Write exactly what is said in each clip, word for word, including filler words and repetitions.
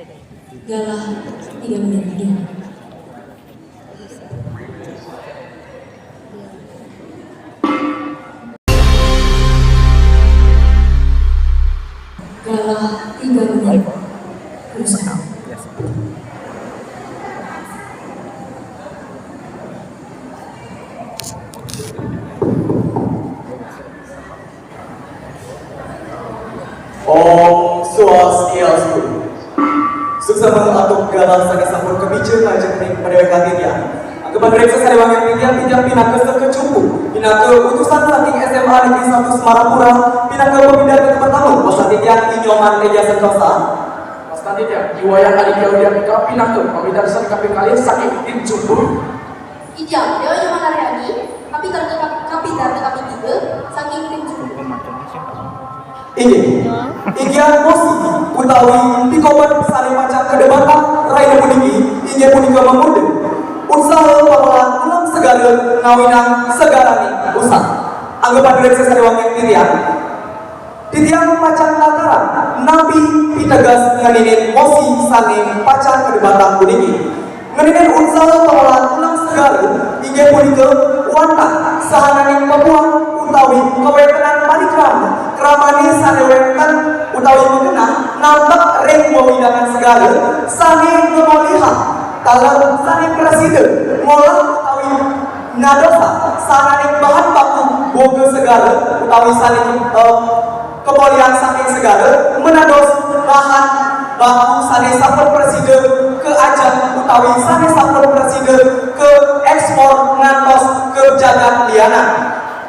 Galah tiga menit. Galah tiga menit. Teruskan. Om Swastiastu. Suksma antuk galah sané sampun kapijil majeng ring padéwékan titiang. Anggapan réksa sané wangiang titiang, titiang pinaka sakecumpu, pinaka utusan saking S M A Negeri satu Semarapura, pinaka pamidarta pertama, wastan titiang I Nyoman Teja Santosa. Wastan titiang I Wayan Aditya Widiantika, pinaka pamidarta kaping kalih saking tim cumpu. Titiang Déwa Nyoman Aryani, kapidarta, kapidarta kaping tiga, saking tim cumpu. Inggih. Inggian mosi utawi pikobet sané pacang kadebatang rahina puniki inggih punika manguduk unsaha pangolahan ulam segara ngawinang segaraning usak. Anggapan réksa sané wangiang titiang, titiang pacang nataran napi piteges ngeninin mosi sané pacang kadebatang puniki. Ngeninin unsaha pangolahan ulam segara inggih punika wantah sahananing pabuah utawi kawéntenan parikrama, kramané sané wénten utawi magenah nampek ring wewidangan segara sané ngamolihang taler sané prasida ngolah utawi nadosang sahananing bahan baku boga segara utawi sané, eh, kapolihan saking segara, manados bahan baku sané sampun prasida kaajeng utawi sané sampun prasida kaékspor ngantos ka jagat lianan.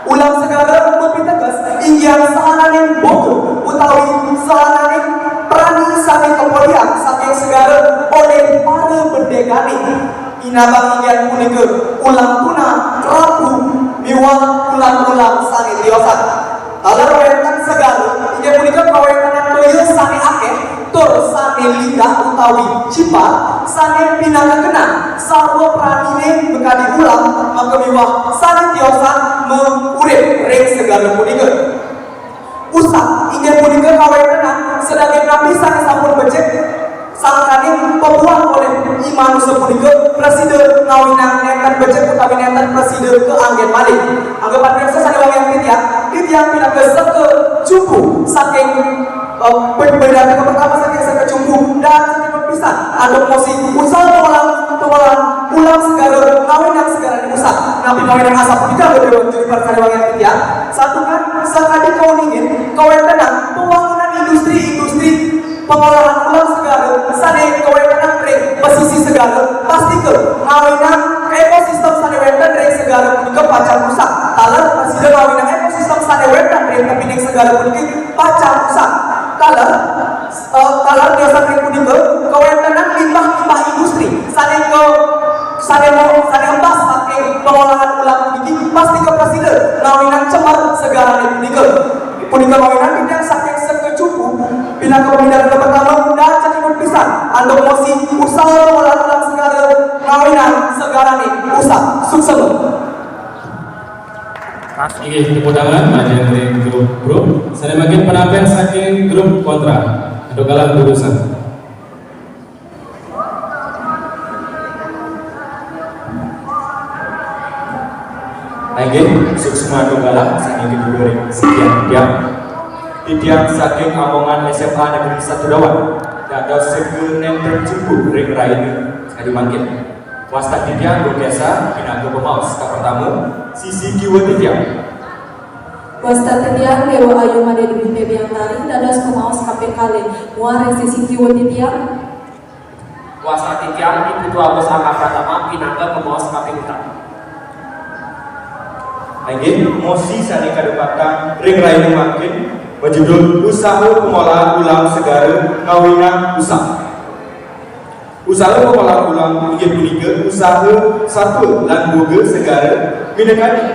Ulam segara mapiteges inggihan sahananing boga utawi sahananing prani sané kapolihan saking segara olih para bendékané. Inabang inggihan punika ulam tuna, kerapu, miwah ulam-ulam sané tiosan. Taler wénten segara inggih punika kawéntenan toya sané akéh tur sané linggah utawi cipar sané pinaka kenang sarwa praniné makadi ulam, maka miwah sané tiosan maurip ring segara punika. Usak inggih punika kawéntenan sadaging napi sané sampun becik, sangkaning pabuah olih i manusa punika prasida ngawinang nénten becik utawi nénten prasida kaanggén malih. Anggapan réksa sané wangiang titiang, titiang pinaka sakecumpu saking, eh, pamidarta pertama saking sakecumpu dan sakecumpu pisan antuk mosi usaha pengolahan, pengolahan ulam segara ngawinang segaraning usak. Napi ngawinang usak punika, Bapak Ibu, juri parsané wangiang titiang? Santukan sakadi kauningin kawéntenan pembangunan industri-industri pengolahan ulam segara sané kawéntenan ring pesisir segara, pastika ngawinang ekosistem sané wénten ring segara punika pacang rusak. Taler prasida ngawinang ekosistem sané wénten ring tepining segara puniki pacang rusak. Taler, eh, taler tiosan ring punika kawéntenan limbah-limbah industri sané ka, sané mo-, sané embas saking pengolahan ulam puniki pastika prasida ngawinang cemar segarané punika. Punika mawinan titiang saking sakecumpu pinaka pamidarta pertama dan sakecumpu pisan antuk mosi usaha pengolahan ulam segara ngawinang segaraning usak. Suksma. Inggih, tepuk tangan majeng ring grup Pro. Sané mangkin penampilan saking grup Kontra. Antuk galah durusang. Inggih, suksma antuk galah sané kedua ring sikian titiang. Titiang saking Amongan S M A Negeri satu Dawan. Dados sega nénten cumpu ring rahina sakadi mangkin. Wastan titiang Gung Kesa pinaka pamaos kapertama, sisi kiwa titiang. Wastan titiang Déwa Ayu Madé Dwi Febiantari dados pamaos kaping kalih, muah ring sisi kiwa titiang. Wastan titiang I Putu Agus Angga Pratama pinaka pamaos kaping utama. Inggih, mosi sané kadebatang ring rahina mangkin majudul Usaha Pengolahan Ulam Segara Ngawinang Usak. Usaha pengolahan ulam inggih punika usaha satwa lan boga segara minakadi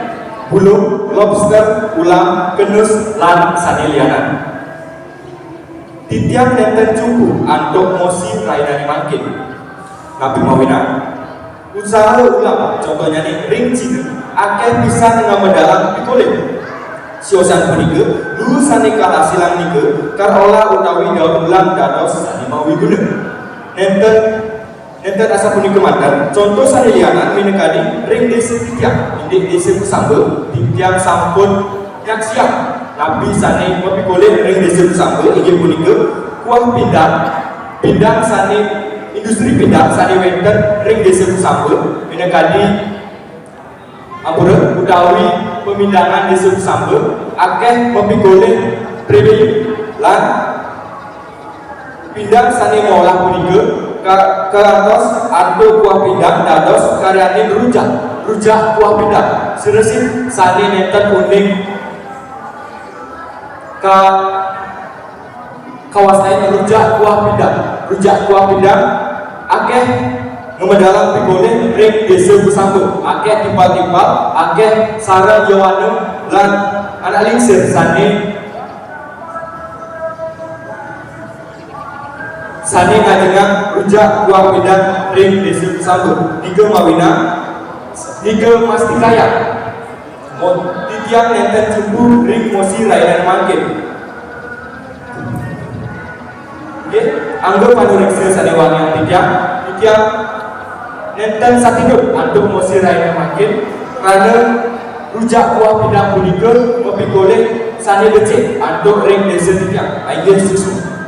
bulung, lobster, ulam, kenus, lan sané lianan. Titiang nénten cumpu antuk mosi rahinané mangkin. Napi mawinan? Usaha ulam, contonyané ring Cina, akéh pisan ngamedalang pikolih. Siosan punika, luu sané kahasilang nika kaolah utawi daur ulang dados sané mawiguna. Nenten, nenten asapunika manten, conto sane lianan minakadi ring desa titiang, indik desa Kusamba, titiang sampun nyaksiang napi sane mapikolih ring desa Kusamba, inggih punika kuah pindang, pindang sane, industri pindang sane wenten ring desa Kusamba, minakadi ampura utawi pemindangan desa Kusamba, akeh mapikolih pribadi lan pindang sane ngolah punika ka-, kantos antuk kuah pindang dados karyanin rujak, rujak kuah pindang. Sira sane nenten uning ka-, kawastanin rujak kuah pindang. Rujak kuah pindang akeh ngamedalang pikolih ring desa Kusamba, akeh timpal-timpal, akeh sareng yowana lan anak lingsir sane sane ngajengang rujak kuah pindang ring desa Kusamba. Nika mawinan, nika mastikayang, mo-, titiang nenten jumpu ring mosi rahinan mangkin. Nggih, angga panureksa sane wangiang titiang, titiang nenten satidup antuk mosi rahinan mangkin, krana rujak kuah pindang punika mapikolih sane becik antuk ring desa titiang. Inggih, suksma.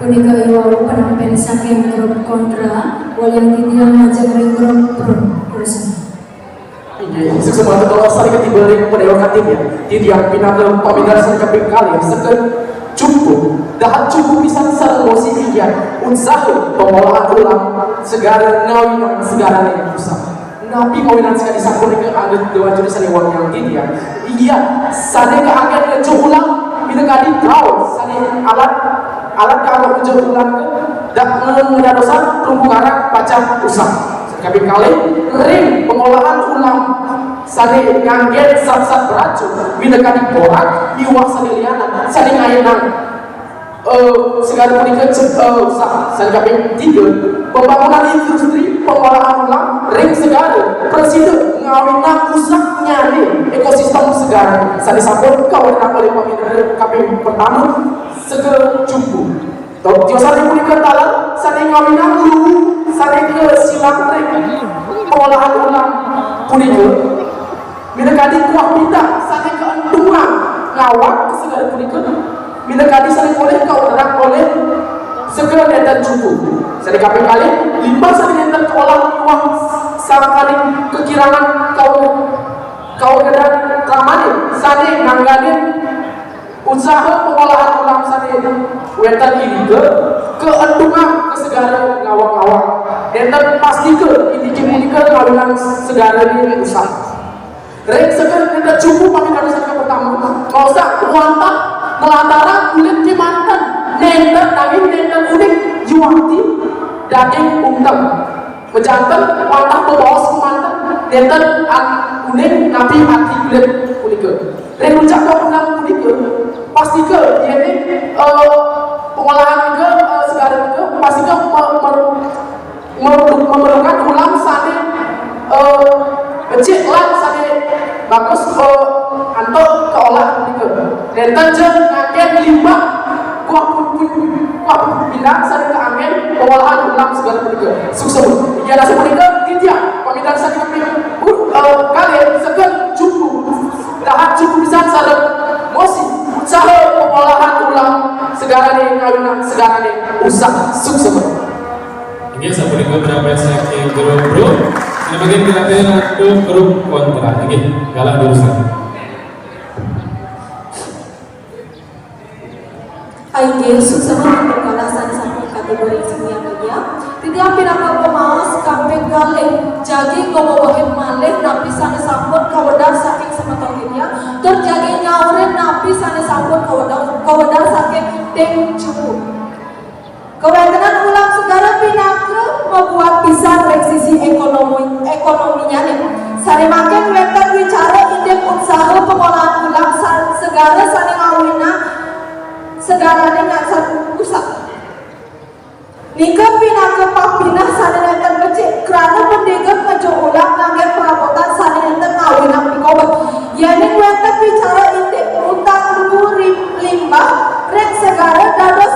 Punika iwau penampen saking grup kontra, walian titiang majeng ring grup pro. Terus. Inggih, suksma, katawasan ketiba ring Padewa Katin, ya. Titiang pinaka pamidarsan kaping kalih, seken cupu. Dahat cupu pisan sareng mosi inggih, usaha pengolahan ulam segara ngawinang segarane usaha. Napi mawinan sakadi sapunika, angga dewa juri sane wangiang titiang? Inggih, sane kaanggen ngejuk ulam, minakadi kaul, sane alat, alat kanggo ngejuk ulam ke, dak ngedadosan terumbu karang pacang usah. Sane kaping kalih, ring pengolahan ulam sane nganggen zat-zat beracun, minakadi borak, miwah sane lianan, sane ngaenang eh, segara punika cep-, eh, sa-, sane kaping tiga, pembangunan industri pengolahan ulam ring segara prasida ngawinang usahnyane ekosistem segara sane sampun kawenang olih pamidarsa kaping pertama, segara cupu. Tiosan punika taler sane ngawinang luwu sane kasilang ring pengolahan ulam punika. Minakadi kuah pindang sane kaentungang ngawak ka segara punika, minakadi sane polih kaorahang olih segara nenten cupu. Sane kaping kalih, limbah sane nenten kaolah miwah sangkaning kakirangan kaur-, kaurgedan kramane sane nangganin usaha pengolahan ulam sane wenten irika, kaentungang ka segara ngawak-ngawak. Nenten pastika indike punika ngawinang segarane usah. Ring seken nenten cupu pamidarsa sane pertama, maosang wantah nglantarang kulit kemanten, nenten daging, nenten uning, yuakti daging ungtem. Majanten wantah bebaos kemanten, nenten at-, uning napi ati kulit punika. Ring puncak kawenang punika, pastika yene, eh, pengolahan nika, eh, segara nika, pastika me-, me-, memerlu-, memerlukan ulam sane, eh, becik lan sane bagus, eh, antuk kaolah punika. Nenten ja nganggen limbah kuah pu-, pu-, kuah pindang sane kaanggen pengolahan ulam segara punika. Suksma. Inggih asapunika titiang pamidarsa sane kaping, eh, kalih seken cupu. Dahat cupu pisan sareng mosi usaha pengolahan ulam segarane ngawinang segarane usah. Suksma. Inggih, sapunika penampilan saking grup pro. Sinabagian penampilan antuk grup kontra. Inggih, galah durusang. Inggih, suksma antuk galah sane sampun katiba ring sinian media. Titiang pinaka pamaos kaping kalih, jagi ngobobahing malih napi sane sampun kawedar saking semeton titiang, tur jagi nyaurin napi sane sampun kawedar, kawedar saking tim cupu. Kawentenan ulam segara pinaka mabuat pisan ring sisi ekonomi, ekonominyane. Sane mangkin wenten wicara indik usaha pengolahan ulam sa-, segara sane ngawinang segarane ngasar usah. Nika pinaka pang pinah sane nenten becik, krana pendega ngejuk ulam nganggen perabotan sane nenten ngawinang pikobet. Yening wenten wicara indik untang luwu ri-, limbah ring segara dados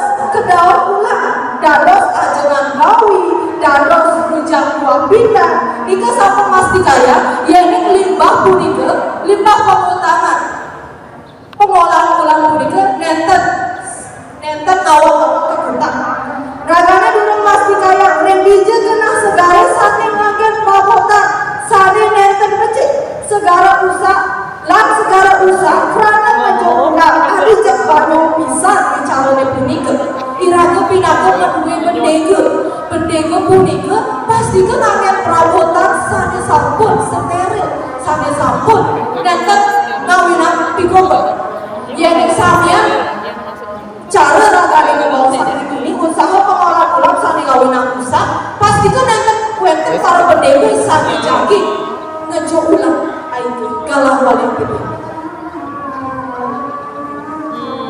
Segara Usak, lan Segara Usak, krana ngejo ulam, adi jeg banyong pisan di carane punika. Iraga pinaka maduwe bendega. Bendega punika pastika nganggen perabotan sane sampun steril, sane sampun nenten ngawinang pikoba. Yen samian cara ragane ngebaos sakit ini, usaha pengolahan ulam sane ngawinang usak, pastika nenten wenten para bendega sane jagi ngejo ulam. Aiki galah wali pipi.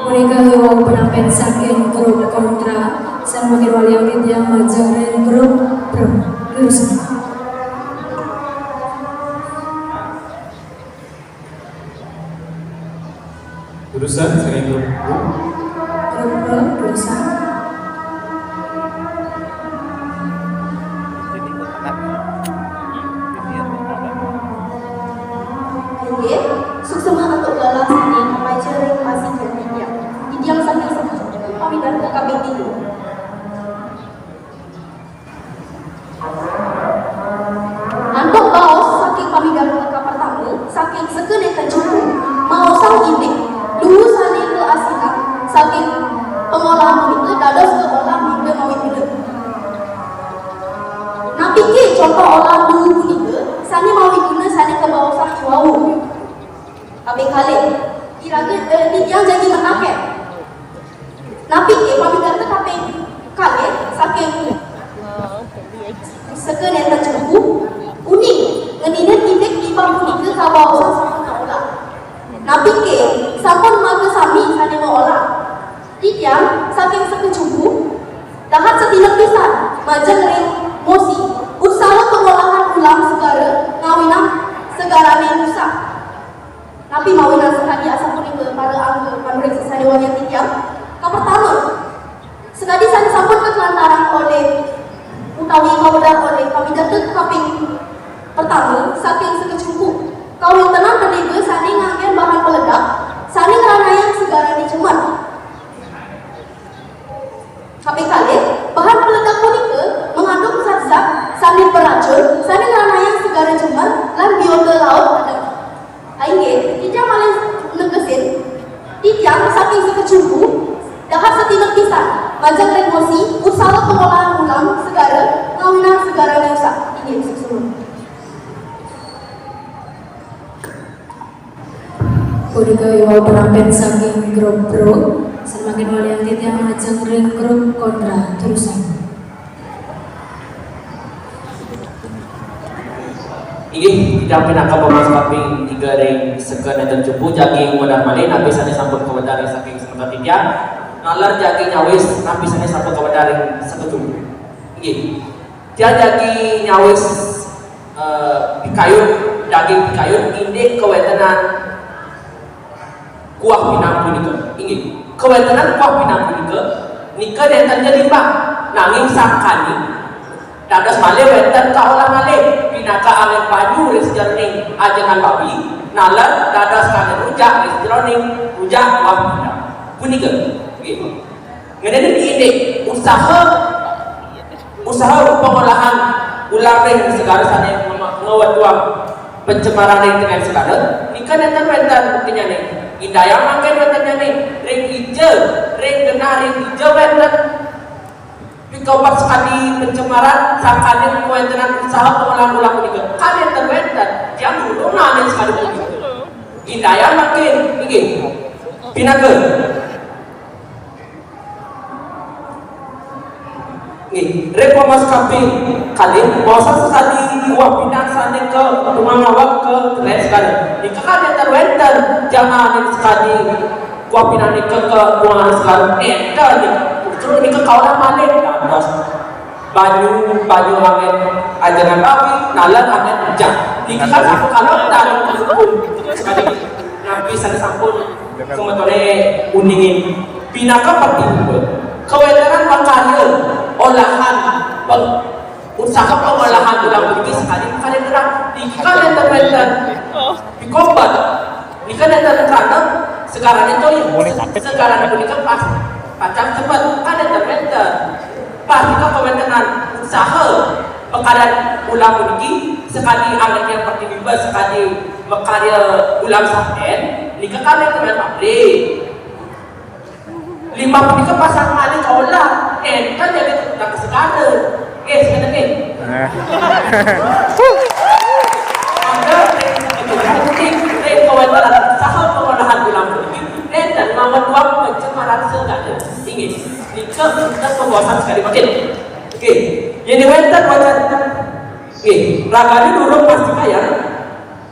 Punika wau penampen saking grup kontra, sane mangkin waliang titiang majeng ring grup pro. Durusang. Durusang saking grup pro. Grup pro, durusang. Inggih, suksma antuk galah sane paica ring pasih titiang. Titiang saking sepuh pamidarta kaping tiga. Antuk baos saking pamidarta kapertama, saking seka nenten cupu, maosang indik, duwu sane kaasilang saking pengolahan punika dados kaolah mangda mawi guna. Napike conto olah duwu punika sane mawi guna sane kabaosang iwau? Kaping kalih, iraga, eh, titiang jagi mataken. Napike pamidarta kaping kalih saking seka nenten cupu, uning ngeninin indik timpang punika kabaosang sampun kaolah? Napike sampun makasami sane maolah? Titiang saking seka cupu, dahat satinut pisan majeng ring mosi usaha pengolahan ulam segara ngawinang segarane usak. Napi mawinan sakadi asapunika para angga panureksa sane waliang titiang? Kapertama, sakadi sane sampun kalantarang olih utawi kawedar olih pamidarta kaping pertama saking seka cupu, kawéntenan bendéga sané nganggén bahan peledak sané ngranayang segarane cemar. Kaping kalih, bahan peledak punika mengandung zat-zat sané beracun sané ngranayang segara cemar lan biota laut adem. Inggih, titiang malih negesin, titiang saking sekecumbu, dahat satinut pisan, majeng ring mosi usaha pengolahan ulam segara ngawinang segarane usak. Inggih, suksma. Punika iwau penampen saking grup pro, sané mangkin waliang titiang majeng ring grup kontra. Durusang. Inggih, titiang pinaka pamaos kaping tiga ring seka nenten cupu, jagi ngwedah malih napi sané sampun kawedar ring saking semeton titiang, naler jagi nyawis napi sané sampun kawedar ring seka cupu. Inggih. Tiang jagi nyawis, eh, pikayun, daging pikayun, indik kawéntenan kuah pinang punika. Inggih, kawéntenan kuah pinang punika, nika nénten ja limbah, nanging sangkani dados malih wénten kaolah malih, pinaka anggén banyu ring sajeroning ajengan babi, naler dados kanggén rujak ring sajeroning rujak kuah pinang punika. Inggih. Ngeninin indik usaha, usaha pengolahan ulam ring segara sané nge-, ngwetuang pencemaran ring tengah segara, nika nénten wénten buktinyané. Indayang mangkin wéntennyané ring dija, ring genah, ring dija wénten pikobet sakadi pencemaran, sangkaning kawéntenan usaha pengolahan ulam punika. Kan nénten wénten, tiang durung naenin sakadi punika. Indayang mangkin, inggih. Pinaka. Nggih, ring pamaos kaping kalih, maosang sakadi kuah pinang sané ka tunggang awak ka tengah segara. Nika kan nénten wénten, jangan sakadi kuah pinang nika ka tunggang segara. Nénten nika. Justru nika kaolah malih. Dados banyu, banyu anggén ajengan babi, naler anggén rujak. Nika kan sampun kaolah dan hukum. Sakadi napi sané sampun semetoné uningin. Pinaka pertiwi, kawéntenan makarya olahan peng-, usaha pengolahan ulam puniki sakadi makarya gerah. Niki kan nénten wénten pikobet. Nika nénten krana segarané toya. Segarané punika pas pacang cepet. Kan nénten wénten. Pas nika kawéntenan usaha pengolahan ulam puniki sakadi anggén tiang pertiwi, sakadi Makarya ulam saten, nika kan enten pabrik. Limbah punika pacang malih kaolah, enten jadi tentang segara. Nggih, sing nggih. Ada ring kawentenan usaha pengolahan ulam puniki, enten ngawedang pencemaran segara. Inggih, nika kita pembahasan sekali mangkin. Oke, yen wenten wacan. Oke, ragane durung pasti kaya.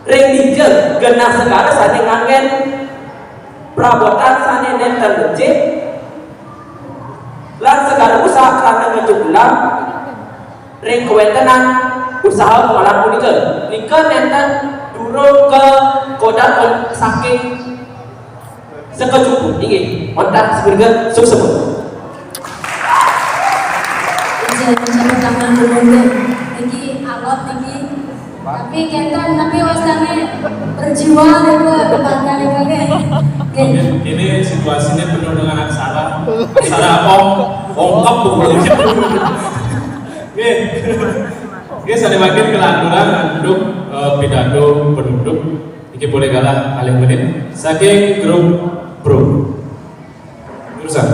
Ring dija genah segara sane nganggen prabotan sane nenten becik, lan segara usaha krana ngejuk ulam ring kawentenan usaha pengolahan punika. Nika nenten durung kakodang saking Seka Jumpu, inggih. Wantah semerupa suksma. Ijin tepuk tangan dulu, nggih. Niki alot niki. Tapi kenten, tapi wastane berjiwa niku, bangga niku, nggih. Nggih. Ini situasinya penuh dengan aksara. Aksara om, ongkep pokoknya. Nggih. Nggih, sane mangkin kelanturan untuk, eh, pidato penutup. Iki boleh kalah kalih menit saking grup Pro. Jurusan.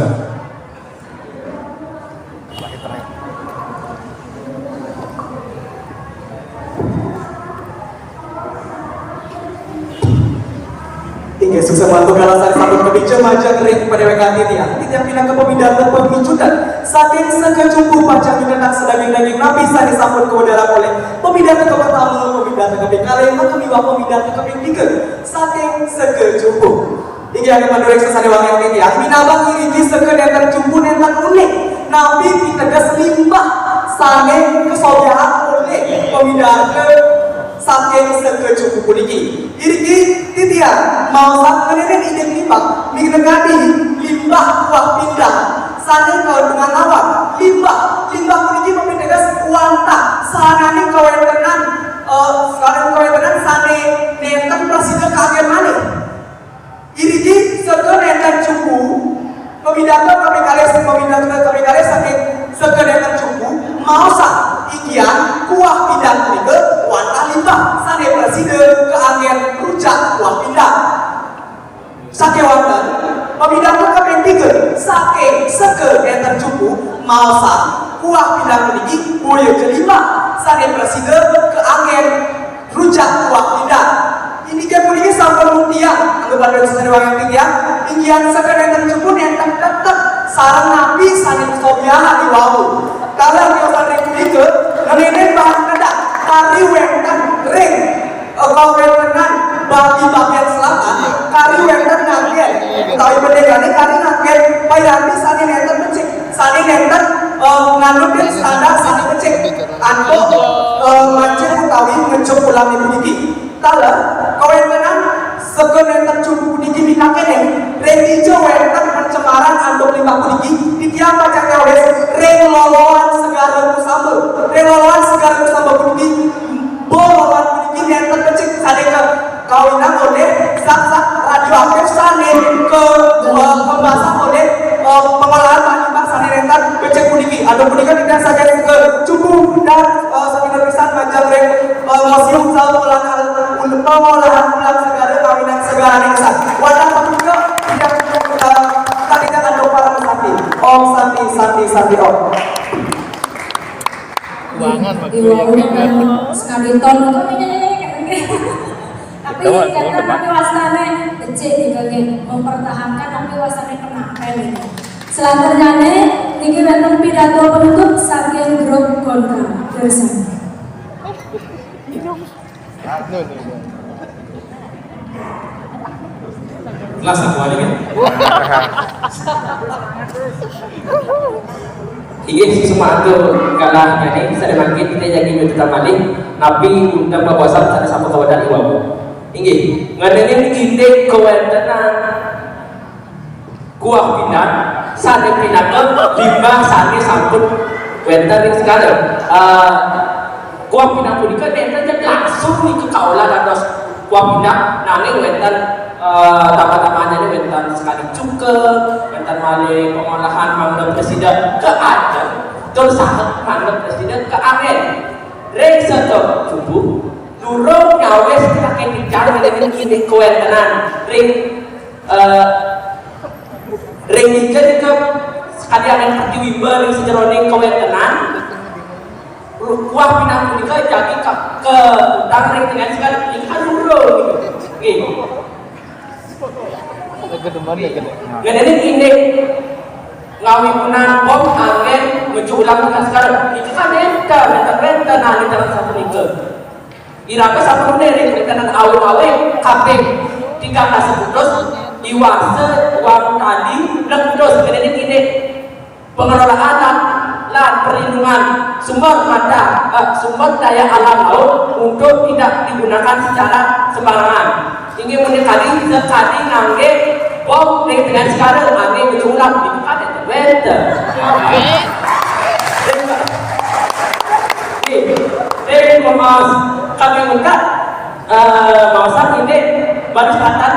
Inggih, sukses mantuk kalah sane sampun kapinca majeng ring padewekan titiang. Titiang pinaka pamidarta pamicutan saking Seka Jumpu pacang nyutetang sadaging-daging napi sane sampun kawedar olih pamidarta kapertama, pamidarta kaping kalih, maka miwah pamidarta kaping tiga saking Seka Jumpu. Inggih, anggen panureksa sane wangiang titiang, minabang iriki Seka nenten Jumpu nenten unik napi piteges limbah sane kasobyahang olih pamidarta saking Seka Jumpu puniki. Iriki titiang maosang ngeninin indik limbah, minakadi limbah kuah pindang sane kauntungan nawang. Limbah, limbah puniki mapiteges wantah sahananing kawentenan, eh, sahananing kawentenan sane nenten prasida kaanggen malih. Iriki Seka nenten Jumpu, pamidarta kaping kalih, pamidarta kaping kalih saking Seka nenten Jumpu, maosang inggihan kuah pindang punika wantah limbah sane prasida kaanggen rujak kuah pindang. Sakewanten, pamidarta kaping tiga saking Seka nenten Jumpu, maosang kuah pindang puniki boya ja limbah sane prasida kaanggen rujak kuah pindang. Indiké puniki sampun muktiang, angga panureksa sane wangiang titiang, inggihan Seka nenten Jumpu nenten tetep sareng napi sane kasobyahang iwau. Kalih tiosan ring punika, ngeninin bahan peledak kari wenten ring, eh, kawentenan Bali bagian selatan, kari wenten nganggen, utawi pendekane kari nganggen piranti sane nenten becik, sane nenten, eh, nganutin standar sane becik antuk, eh, mancing utawi ngejuk ulam puniki. Taler, kawentenan Seka nenten Jumpu puniki mitakening, ring dija wenten pencemaran antuk limbah puniki, titiang pacang nyawis ring loloan Segara Kusamba. Ring loloan Segara Kusamba puniki, bo loloan puniki nenten becik sane ka-, kawinang olih zat-zat radioaktif sane ke-, eh, kembasang olih, eh, pengolahan bahan limbah sane nenten becik puniki. Antuk punika titiang saking Seka Jumpu dan, eh, saking pisan majeng ring, eh, Museum Sawah Pengolahan, Pengolahan Ulam Segara Kawinan Segara Ningsan. Wantah sapunika, titiang, eh, titiang antuk parama santi. Om Santi, Santi, Santi, Om. Iwau kan sekali ton. Tapi kata tapi wastane becik nika nggih, mempertahankan tapi wastane penampen nika. Selanjutnya niki wonten pidato penutup saking grup kontra. Terus. Kelas satu aja kan? Inggih, sumangga kalah nyanyi, sane mangkin kita jadi nyututan malih, napi undang babasan sane sampun kawedar iwau. Inggih, ngenenin indik kawentenan kuah pindang, sane pinaka limbah sane sampun wenten ring segara. Eh, kuah pindang punika nenten ja langsung nika kaolah dados kuah pindang, nanging wenten, eh, tambah-tambahane wenten sekadi cuka, wenten malih pengolahan mangda prasida kaajeng, tur saha mangda prasida kaangen. Ring Seka Jumpu, durung nyawis saking tiang Ring kawéntenan, ring, eh, ring ija nika sakadi anéng pertiwi ring sajeroning kawéntenan, kuah pinang punika jagi ka-, kautang ring tiang sekali, nika kan durung gitu. Nggih. Gedeman ya, gede. Ngenénin indik ngawibunan bom anggén nuju ulam nika sekali. Nika kan énten, énten, énten, nah, énten sapunika. Iraga sampun ring kawéntenan awig-awig kaping tigang dasa putus, iwasa wang tadi meletus. Ngenénin indik pengelolaan lan, lan perlindungan sumber mata, eh, sumber daya alam laut untuk tidak digunakan secara sembarangan. Inggih punika kadi, sakadi nganggé bom ring tiang sekali, nganggé nuju ulam, nika kan wénten. Ring, ring, ring, kami minta, eh, maosang indik Bali Selatan,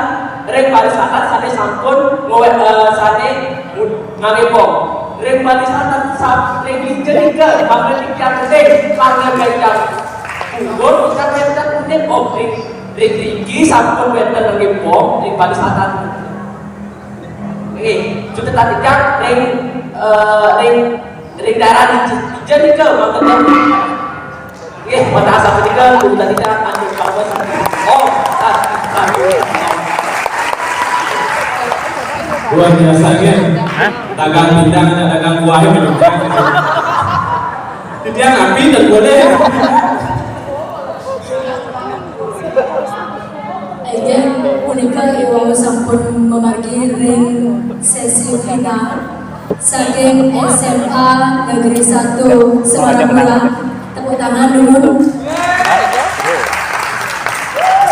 ring Bali Selatan sané sampun ngawé-, eh, sané nganggé bom. Ring Bali Selatan sa-, ring ija nika, mangda titiang uning, mangda titiang pungkur, titiang wénten uning, oh, ring, ring riki sampun wénten nganggé bom, ring Bali Selatan. Nggih, cutet titiang ring, eh, ring, ring daerah ija, ija nika, mangda titiang. Nggih, wantah sapunika, guru tadi kan anu kawas. Oh, ah, ah. Luar biasa, nggih. Dagang pindang, dagang kuah, ya, minum. Titiang api, dan boleh. Inggih, punika iwau sampun mamargi ring sesi final. Saking S M A Negeri Satu Semarambula, tepuk tangan dulu.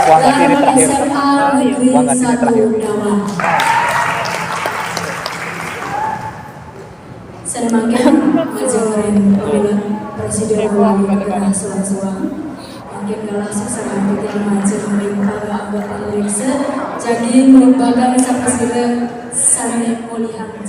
Dan S M A Negeri Satu Dawang. Sané mangkin majeng ring pamilet prasida wali kedah suang-suang. Mangkin galah sareng titiang majeng ring para anggota pamirsa, jagi nglebetang sapasira sané mulihang.